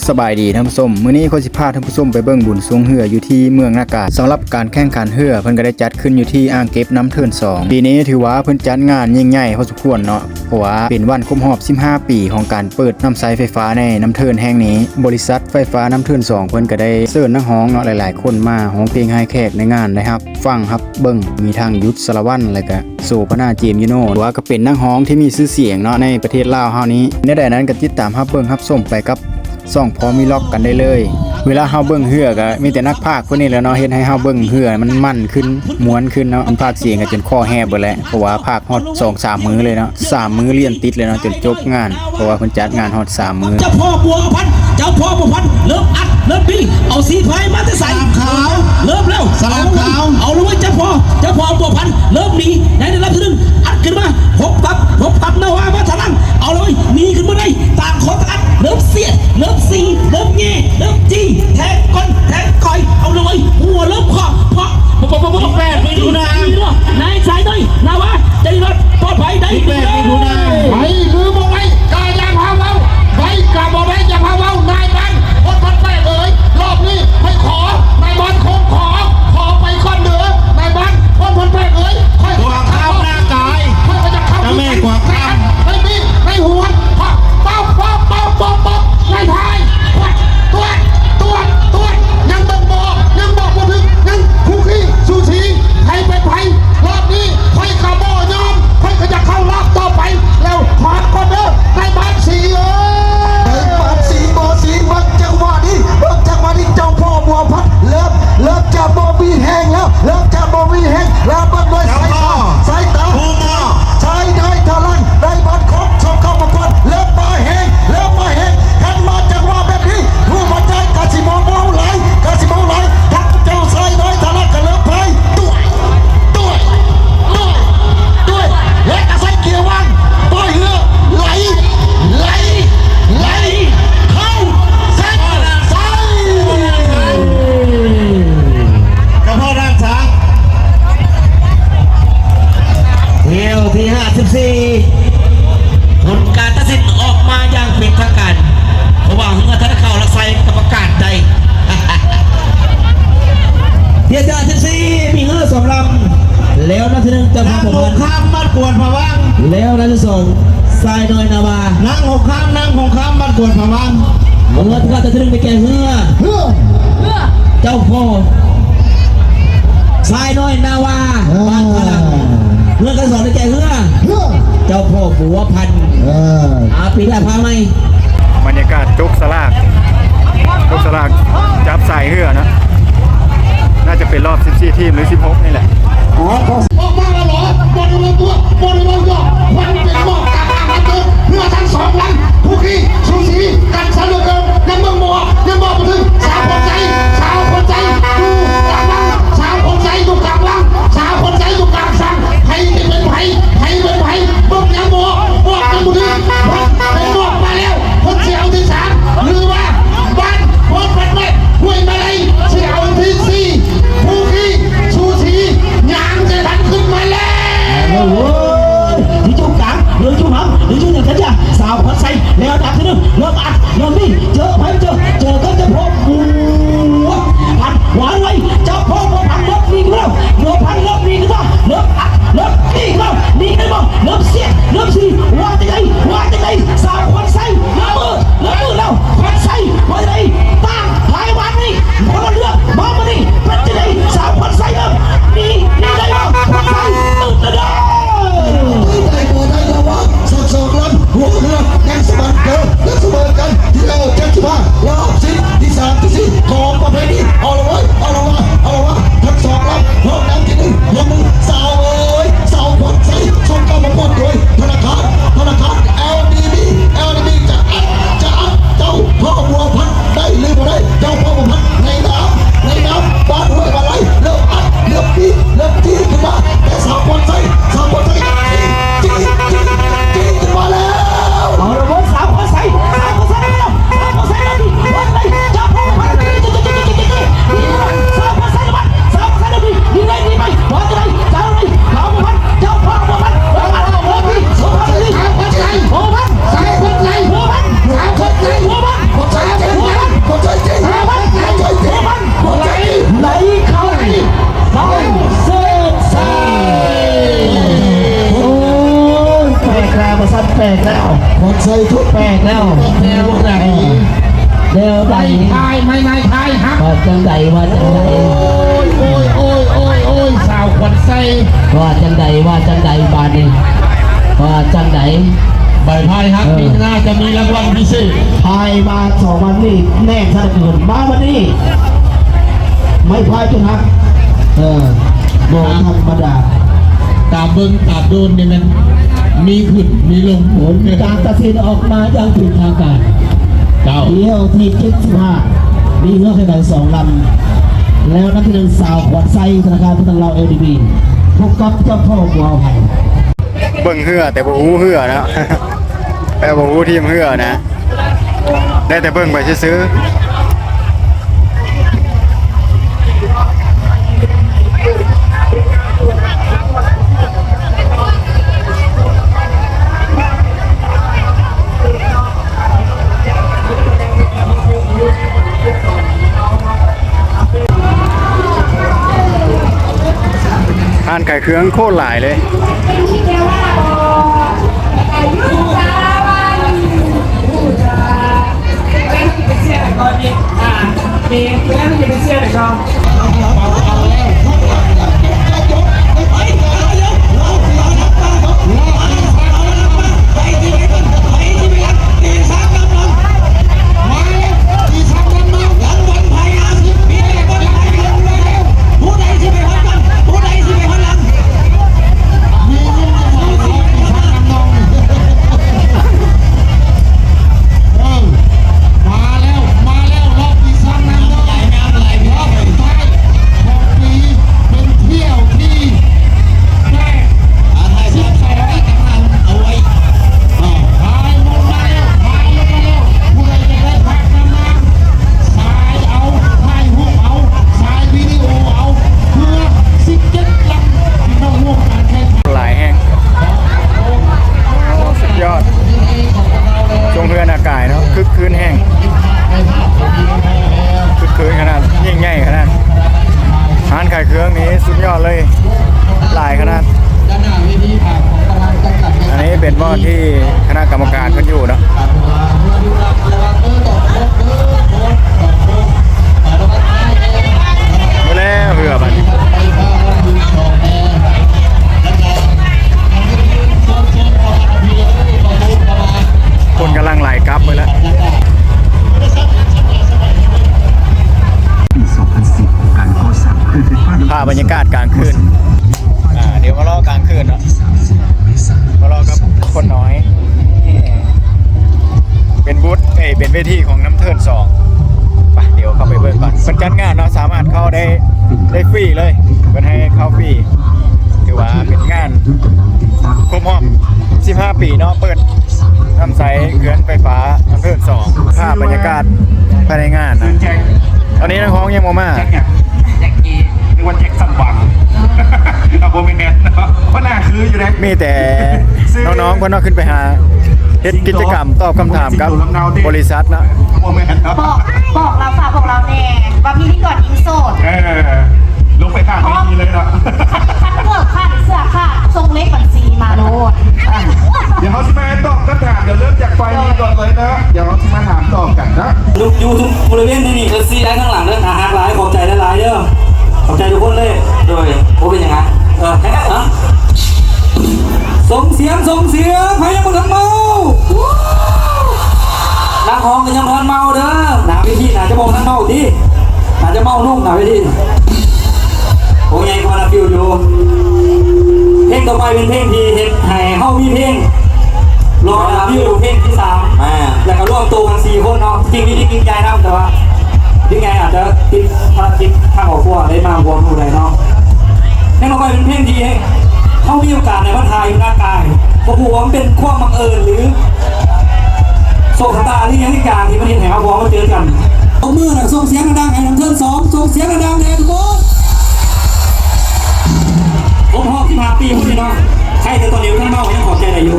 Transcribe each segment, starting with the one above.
ສະບາຍດີທ່ານຜູ້ຊົມ, ມື້ນີ້ຂ້ອຍຊິພາທ່ານຜູ້ຊົມໄປເບິ່ງບຸນຊ່ວງເຮືອຢູ່ທີ່ເມືອງນາກາ. ສຳລັບການແຂ່ງຂັນເຮືອ ເພິ່ນກໍໄດ້ຈັດຂຶ້ນຢູ່ທີ່ອ່າງເກັບນ້ຳເທີນສອງ. ປີນີ້ຖືວ່າເພິ່ນຈັດງານຍິ່ງໃຫຍ່ພໍສົມຄວນເນາະ, ເພາະວ່າເປັນວັນຄົບຮອບສິບຫ້າປີຂອງການເປີດນ້ຳໃຊ້ໄຟຟ້າໃນນ້ຳເທີນແຫ່ງນີ້. ບໍລິສັດໄຟຟ້ານ້ຳເທີນສອງ ເພິ່ນກໍໄດ້ເຊີນນັກຮ້ອງເນາະ ຫຼາຍໆຄົນມາຮ້ອງເພງໃຫ້ແຂກໃນງານໄດ້ຮັບຟັງຮັບເບິ່ງ, ມີທັງ ຢຸດ ສາລະວັນ ແລະກະ ໂສພະນາ ເຈມ ຢູໂນ ຖືວ່າກໍເປັນນັກຮ້ອງທີ່ມີຊື່ສຽງເນາະ ໃນປະເທດລາວເຮົານີ້. ແນວໃດນັ້ນກໍຕິດຕາມຮັບເບິ່ງຮັບຊົມໄປກັບຊ່ອງພອມວີລັອກກັນໄດ້ເລີຍ. ເວລາເຮົາເບິ່ງເຮືອກໍມີແຕ່ນັກພາກຜູ້ນີ້ແຫຼະເນາະ ເຮັດໃຫ້ເຮົາເບິ່ງເຮືອມັນມັນຂຶ້ນ ມ່ວນຂຶ້ນເນາະ. ມັນພາກສຽງກໍຈົນຄໍແຫບເບິດແຫຼະ ເພາະວ່າພາກຮອດສອງສາມມື້ເລີຍເນາະ, ສາມມື້ລຽນຕິດເລີຍເນາະ ຈົນຈົບງານ. ເພາະວ່າເພິ່ນຈັດງານຮອດສາມມື້. ເຈົ້າພໍ່ບົວພັນ ເຈົ້າພໍ່ບົວພັນ ເລີ່ມອັດ ເລີ່ມບີ ເອົາສີພາຍມາແຕ່ໃສ? ສະຫຼາມຂາວ ເລີ່ມແລ້ວ ສະຫຼາມຂາວ ເອົາລະເວີຍ ເຈົ້າພໍ່ ເຈົ້າພໍ່ບົວພັນ ເລີ່ມໜີ ໃນລະດັບທີໜຶ່ງ ອັດຂຶ້ນມາ ພົບປັບ ພົບປັບ ນາວາມາທາງຫຼັງ ເອົາລະເວີຍ ໜີຂຶ້ນມາໄດ້ ຕ່າງຄົນຕ່າງອັດ ເລີ່ມສຽດ ເລີ່ມສີ ເລີ່ມແຍ່ ເລີ່ມຈີ ແທງກົ້ນ ແທງກ້ອຍ ເອົາລະເວີຍ ຫົວເລີ່ມຄອກ ເພາະ ສິບແປດມິຖຸນາ ນາຍຊາຍນ້ອຍ ນາວາ ຈະໄດ້ລອດ ປອດໄພໄດ້ ສິບແປດມິຖຸນາ ໄປຫຼືບໍ່ໄປ ກະຢ່າພາເວົ້າ ໄປກະບໍ່ໄປ ຢ່າພາເວົ້າ ນາຍບ້ານຄົນພັນແປກເອີຍ ລອບນີ້ຂ້ອຍຂໍ ນາຍບ້ານຄົງຂໍ ຂໍໄປກ່ອນເດີ ນາຍບ້ານຄົນພັນແປກເອີຍ ຂ້ອຍ ກວາງຄຳນາກາຍ ຂ້ອຍກໍຈະເຂົ້າ ເຈົ້າແມ່ກວາງຄຳ ໃນປີໃນຫວນ ປອບ ປອບ ນາຍພາຍ ກວດ ກວດ ກວດ ກວດ ຍັງເບິ່ງບໍ່ ຍັງບອກບໍ່ຖືກ ຍັງຄຸກຄີສູສີ ໃຜເປັນໃຜ ລອບນີ້ຂ້ອຍກໍບໍ່ຍອມ ຂ້ອຍກໍຈະເຂົ້າລອບຕໍ່ໄປ ແລ້ວຂອບຄຸນເດີ ນາຍບ້ານສີເອີຍ ນາຍບ້ານສີ ບໍ່ສີ ເບິ່ງຈັງຫວະນີ້ ເບິ່ງຈັງຫວະນີ້ ເຈົ້າພໍ່ບົວພັນ ເລີ່ມ ເລີ່ມຈະບໍ່ມີແຮງແລ້ວ ເລີ່ມຈະບໍ່ມີແຮງ ແລ້ວເບິ່ງດ້ວຍສາຍຕາ ສາຍຕາ ຊາຍນ້ອຍທາງຫຼັງ ນາຍບ້ານຄົງສົ່ງເຂົ້າປະກວດ ເລີ່ມມາແຮງ ເລີ່ມມາແຮງ ຄັນມາຈັງຫວະແບບນີ້ ຜູ້ບັນຍາຍກະຊິບໍ່ເວົ້າຫຼາຍ ກະຊິບໍ່ເວົ້າຫຼາຍ ທັງເຈົ້າຊາຍນ້ອຍທາງຫຼັງກະເລີ່ມພາຍ ຕົວະ ຕົວະ ຕົວະ ຕົວະ ແລະກະໃສ່ເກຍວາງ ປ່ອຍເຮືອ ໄຫຼ ໄຫຼ ໄຫຼ ເຂົ້າເສັ້ນໄຊ ກະພໍດານສາມ ແຖວທີຫ້າສິບສີ່ ຜົນການຕັດສິນອອກມາຢ່າງເປັນທາງການ ເພາະວ່າເຮືອທັນໄດ້ເຂົ້າລັກໄຊກຳມະການໃດ ເທດສະບານສິບສີ່ ມີເຮືອສອງລຳ ແລ້ວລຳທີໜຶ່ງ ເຈົ້າ ນາງຫົງຄຳ ບ້ານກວດພະວັງ ແລ້ວລຳທີສອງ ຊາຍນ້ອຍນາວາ ນາງຫົງຄຳ ນາງຫົງຄຳ ບ້ານກວດພະວັງ ເຮືອທີ່ວ່າຈະຖືໄດ້ແກ່ເຮືອ ເຮືອ ເຈົ້າພໍ່ ຊາຍນ້ອຍນາວາ ເອີ ບ້ານທາງຫຼັງ ເຮືອທີ່ສອງໄດ້ແກ່ເຮືອ ເຮືອ ເຈົ້າພໍ່ບົວພັນ ເອີ ອາ ປີໜ້າພາໃໝ່. ບັນຍາກາດຈົກສະຫຼາກ ຈົກສະຫຼາກຈັບສາຍເຮືອເນາະ ໜ້າຈະເປັນລອບສິບສີ່ທີມ ຫຼື ສິບຫົກນີ້ແຫຼະ. ອອກມາແລ້ວເນາະ ບໍ່ໄດ້ເວົ້າຕົວະ ບໍ່ໄດ້ເວົ້າຢອກ ຄວັນເປັນໝອກກາງອ່າງນ້ຳຕົກ ເຮືອທັງສອງລຳ ຄູ່ຄີສູສີກັນຊະເຫຼືອເກີນ ຍັງເບິ່ງບໍ່ອອກ ຍັງບອກບໍ່ຖືກ ສາວຂວັນໃຈ ສາວຂວັນໃຈຢູ່ກາງລຳ ສາວຂວັນໃຈຢູ່ກາງລຳ ສາວຂວັນໃຈຢູ່ກາງຝັ່ງ ໃຜຊິເປັນໃຜ ໃຜເປັນໃຜ ເບິ່ງຍັງບໍ່ອອກ ບອກຍັງບໍ່ຖືກ ເພິ່ນເປັນໝອກມາແລ້ວ ເພິ່ນຊິເອົາທີສາມ ຫຼືວ່າ ແນວໃດ ແນວໃດ ໄມ້ພາຍ ໄມ້ ໄມ້ພາຍຫັກ ວ່າຈັ່ງໃດ ວ່າຈັ່ງໃດ ໂອ້ຍ ໂອ້ຍ ໂອ້ຍ ໂອ້ຍ ໂອ້ຍ ສາວຂວັນໄຊ ວ່າຈັ່ງໃດ ວ່າຈັ່ງໃດ ບາດນີ້ ວ່າຈັ່ງໃດ ໄມ້ພາຍຫັກ ເອີ ປີໜ້າຈະມີລາງວັນພິເສດ ພາຍມາສອງວັນນີ້ແໜ້ນຊະເຫຼືອເກີນ ມາວັນນີ້ ໄມ້ພາຍຈົນຫັກ ເອີ ບໍ່ທຳມະດາ ຕາມເບິ່ງຕາມໂດນນີ້ແມ່ນມີຂຶ້ນມີລົງ ຜົນການຕັດສິນອອກມາຢ່າງເປັນທາງການ ເຈົ້າ ດຽວທີເຈັດສິບຫ້າ ມີເຮືອໄຟໄໝສອງລຳ ແລ້ວນຳທີໜຶ່ງ ສາວຂວັນໄຊ ທະນາຄານພັດທະນາລາວ ແອລດີບີ ພົບກັບເຈົ້າພໍ່ບົວພັນ ເບິ່ງເຮືອແຕ່ບໍ່ຮູ້ເຮືອເນາະ ແຕ່ບໍ່ຮູ້ທີມເຮືອນະ ໄດ້ແຕ່ເບິ່ງໄປຊື່ໆ. ຮ້ານຂາຍເຄື່ອງໂຄດຫຼາຍເລີຍ. ຫຼາຍແຮງ ສຸດຍອດ ຊ່ວງເຮືອນອາກາຍເນາະ ຄຶກຄື້ນແຮງ ຄຶກຄື້ນຂະໜາດ ຍິ່ງໃຫຍ່ຂະໜາດ ຮ້ານຂາຍເຄື່ອງນີ້ສຸດຍອດເລີຍ ຫຼາຍຂະໜາດ. ອັນນີ້ເປັນບ່ອນທີ່ຄະນະກຳມະການເພິ່ນຢູ່ເນາະ ມາແລ້ວເຮືອບັດນີ້ ຄົນກຳລັງໄຫຼກັບເບິດແລ້ວ. ປີສອງພັນສິບ ການກໍ່ສ້າງເຂື່ອນໄຟຟ້າ ພາບບັນຍາກາດກາງຄືນ ອ່າ ດຽວມາລໍກາງຄືນເນາະ ມາລໍກັບຄົນນ້ອຍ ເປັນບູດ ເອີຍ ເປັນເວທີຂອງນ້ຳເທີນສອງ ໄປ ດຽວເຂົ້າໄປເບິ່ງກ່ອນ ເພິ່ນຈັດງານເນາະ ສາມາດເຂົ້າໄດ້ ໄດ້ຟຣີເລີຍ ເພິ່ນໃຫ້ເຂົ້າຟຣີ ຖືວ່າເປັນງານຄົບຮອບສິບຫ້າປີເນາະ ເປີດ ນ້ຳໃສເຂື່ອນໄຟຟ້ານ້ຳເທີນສອງ ພາບບັນຍາກາດພາຍໃນງານນະ ຕອນນີ້ນັກຮ້ອງຍັງບໍ່ມາ ແຈັກກີ້ ນຶກວ່າແຈັກສັນຫວັງ ເອົາ ບໍ່ແມ່ນເນາະ ບໍ່ໜ້າຄືຢູ່ເດ້ ມີແຕ່ນ້ອງໆເພິ່ນເນາະ ຂຶ້ນໄປຫາເຮັດກິດຈະກຳຕອບຄຳຖາມກັບບໍລິສັດເນາະ ບໍ່ແມ່ນເນາະ ບອກ ບອກລາວ ຝາກບອກລາວແດ່ວ່າພິທີກອນຍິງໂສດ ເອີ ລົງໄປຂ້າງເວທີເລີຍເນາະ ຄັນເກີບຂາດ ເສື້ອຂາດ ສົ່ງເລກບັນຊີມາໂລດ. ອ່ະ ດຽວເຮົາຊິມາຕອບຄຳຖາມ ດຽວເລີ່ມຈາກຝ່າຍນີ້ກ່ອນເລີຍເນາະ ດຽວເຮົາຊິມາຖາມຕອບກັນເນາະ ຢູ່ ຢູ່ທຸກບໍລິເວນທີ່ນີ້ ເອັຟຊີ ໄດ້ທັງຫຼັງເດີ ໜ້າຮັກຫຼາຍ ຂອບໃຈຫຼາຍໆເດີ ຂອບໃຈທຸກຄົນເລີຍ ໂດຍ ບໍ່ເປັນຫຍັງ ເອີ ຮະ ສົ່ງສຽງ ສົ່ງສຽງ ໃຜຍັງບໍ່ທັນເມົາ ນັກຮ້ອງກໍຍັງບໍ່ທັນເມົາເດີ ໜ້າເວທີໜ້າຈະບໍ່ທັນເມົາຕິ ໜ້າຈະເມົາລົງໜ້າເວທີ ໂອ້ ໃຫຍ່ກວ່າໜ້າຟິວຢູ່ ເພງຕໍ່ໄປເປັນເພງທີ່ເຮັດໃຫ້ເຮົາມີເພງລໍໜ້າວິວເພງທີສາມ ອ່າ ແລ້ວກໍລວມໂຕກັນສີ່ຄົນເນາະ ຈິງມີດິກຍິງໃຫຍ່ນຳ ແຕ່ວ່າດິກໃຫຍ່ອາດຈະຕິດພາລະກິດທາງຄອບຄົວໄດ້ມາຮ່ວມບໍ່ໄດ້ເນາະ ແລ້ວຕໍ່ໄປເປັນເພງທີ່ເຮົາມີໂອກາດໄດ້ມາຖ່າຍຢູ່ນາກາຍ ບໍ່ຮູ້ວ່າມັນເປັນຄວາມບັງເອີນ ຫຼື ໂຊກຊະຕາ ຫຼື ຫຍັງອີກຢ່າງທີ່ມັນເຮັດໃຫ້ເຮົາບໍ່ມາເຈີກັນ ຕົບມື ແລ້ວກໍສົ່ງສຽງດັງໆໃຫ້ນຳເທີນສອງ ສົ່ງສຽງດັງໆແດ່ທຸກຄົນ ຄົບຮອບສິບຫ້າປີພຸ້ນນີ້ເນາະ ໃຄແຕ່ຕອນນີ້ບໍ່ທັນເມົາກໍຍັງຂອບໃຈໄດ້ຢູ່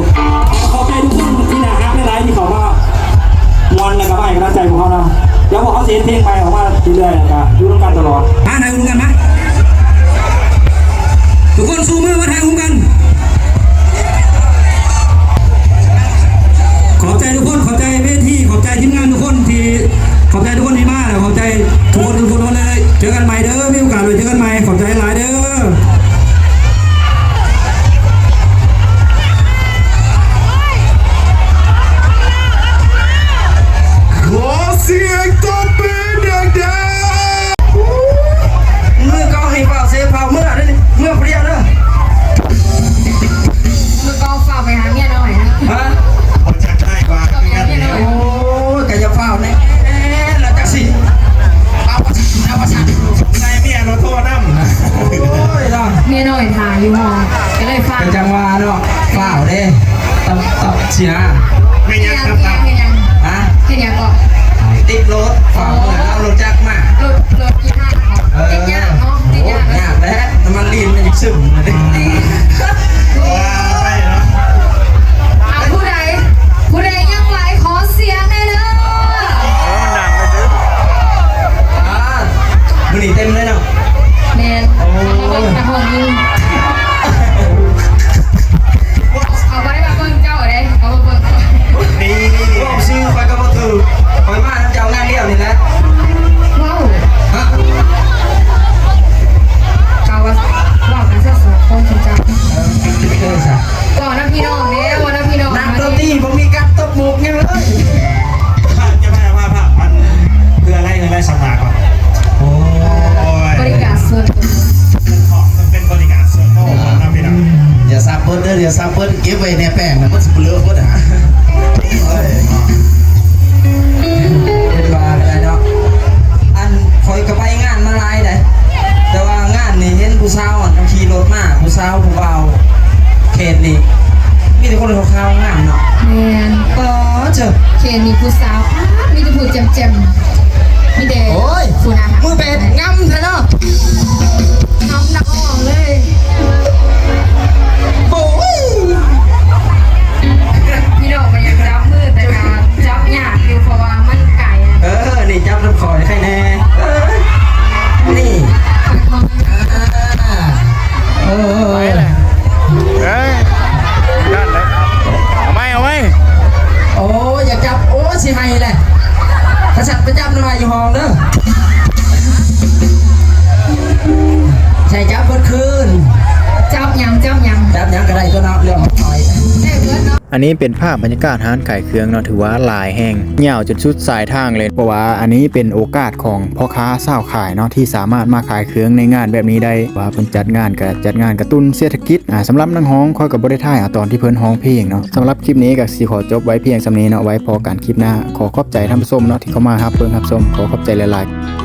ຂອບໃຈທຸກຄົນທີ່ໜ້າຮັກຫຼາຍໆທີ່ເຂົ້າມາມ່ວນ ແລ້ວກໍມາໃຫ້ກຳລັງໃຈພວກເຮົາເນາະ ດຽວພວກເຮົາຊິເຮັດເພງໃໝ່ອອກມາເລື້ອຍໆ ແລ້ວກໍຢູ່ນຳກັນຕະຫຼອດ ມາຖ່າຍຮູບກັນມາ ທຸກຄົນຊູມືມາຖ່າຍຮູບກັນ ຂອບໃຈທຸກຄົນ ຂອບໃຈເວ ນະ ແມ່ນຫຍັງ ເຮັດຫຍັງ ເຮັດຫຍັງ ຮະ ເຮັດຫຍັງເກາະ? ຕິດລົດ ເອົາລົດຈັກມາ ລົດ ລົດອີ່ຫ້າເນາະ ເອີ ຕິດຍາກເນາະ ຕິດຍາກ ໂອ້ ຍາກແຫຼະ ນ້ຳມັນລີນມັນຢາກຊຶມ ວ່າໄປເນາະ ອ່າ ຜູ້ໃດ ຜູ້ໃດຍັງໄຫວຂໍສຽງແດ່ເດີ ອ່າ ມື້ນີ້ເຕັມເລີຍເນາະ ແມ່ນ ໂອ້ ເຂົາມາເບິ່ງນັກຮ້ອງຍິງ ເຂົາບໍ່ໄດ້ມາເບິ່ງເຈົ້າເດ້ ເຂົາມາເບິ່ງຂ້ອຍ ນີ້ ເວົ້າຊື່ຂ້ອຍກໍບໍ່ຖືກ ຂ້ອຍມານຳເຈົ້າງານດຽວນີ້ແຫຼະ ເວົ້າ ຮະ ເຂົາວ່າ ເວົ້າກັນຊະສອງຄົນເຈົ້າ ເອີ ເອີ ຊະ ເວົ້ານຳພີ່ນ້ອງແດ່ ເວົ້ານຳພີ່ນ້ອງ ນັກດົນຕີບໍ່ມີການຕົບໂໝກຫຍັງເລີຍ ຈະມາ ມາ ມາ ອັນ ເພື່ອໄລ່ ເພື່ອໄລ່ສຳນາກ່ອນ ໂອ້ຍ ບໍລິການສ່ວນຕົວ ເປັນຂອງ ເປັນບໍລິການສ່ວນຕົວນຳພີ່ນ້ອງ ຢ່າຊັບເບິດເດີ ຢ່າຊັບເບິດ ເກັບໄວ້ແດ່ແປ້ງນະ ມັນຊິເບລີເບິດຫາ ເອີຍ ເປັນວ່າກໍໄດ້ເນາະ ອັນ ຂ້ອຍກໍໄປງານມາຫຼາຍໃດ ແຕ່ວ່າງານນີ້ເຫັນຜູ້ສາວອັນຂີ່ລົດມາ ຜູ້ສາວຜູ້ບ່າວ ເຂດນີ້ມີແຕ່ຄົນຂາວໆງາມເນາະ ແມ່ນ ປາດເທີ ເຂດນີ້ຜູ້ສາວ ປາດ ມີແຕ່ຜູ້ແຈ່ມໆ ມີແຕ່ ໂອ້ຍ ຜູ້ໜ້າຮັກ ມືແປດງາມແທ້ເນາະ ງາມນັກຮ້ອງເລີຍ ໂອ້ຍ ພີ່ນ້ອງກໍຢາກຈັບມື ແຕ່ກໍຈັບຍາກຢູ່ ເພາະວ່າມັນໄກ ເອີ ນີ້ຈັບນຳຂ້ອຍໃຄແນ່ ເອີ ນີ້ ອ່າ ເອີ ໄປແຫຼະ ເອີ ຢ້ານເດ້ ເອົາໃໝ່ ເອົາໃໝ່ ໂອ້ຍ ຢາກຈັບ ໂອ້ຍ ຊິໄຫ້ແຫຼະ ຂ້າສັດໄປຈັບນຳອ້າຍຢູ່ຫ້ອງເດີ ໃຫ້ຈັບເບິດຄືນ ຈັບຫຍັງ ຈັບຫຍັງ ຈັບຫຍັງກໍໄດ້ຕົວເນາະ ເລື່ອງຂອງຂ້ອຍ ໄດ້ເບິດເນາະ ອັນນີ້ເປັນພາບບັນຍາກາດຮ້ານຂາຍເຄື່ອງເນາະ ຖືວ່າຫຼາຍແຫ່ງ ຍາວຈົນສຸດສາຍທາງເລີຍ ເພາະວ່າອັນນີ້ເປັນໂອກາດຂອງພໍ່ຄ້າຊາວຂາຍເນາະ ທີ່ສາມາດມາຂາຍເຄື່ອງໃນງານແບບນີ້ໄດ້ ວ່າເພິ່ນຈັດງານກະຈັດງານກະຕຸ້ນເສດຖະກິດ ອ່າ ສຳລັບນັກຮ້ອງ ຂ້ອຍກໍບໍ່ໄດ້ຖ່າຍເອົາຕອນທີ່ເພິ່ນຮ້ອງເພງເນາະ ສຳລັບຄລິບນີ້ກໍຊິຂໍຈົບໄວ້ພຽງສ່ຳນີ້ເນາະ ໄວ້ພໍ້ກັນຄລິບໜ້າ ຂໍຂອບໃຈທ່ານຜູ້ຊົມເນາະ ທີ່ເຂົ້າມາຮັບເບິ່ງຮັບຊົມ ຂໍຂອບໃຈຫຼາຍໆ.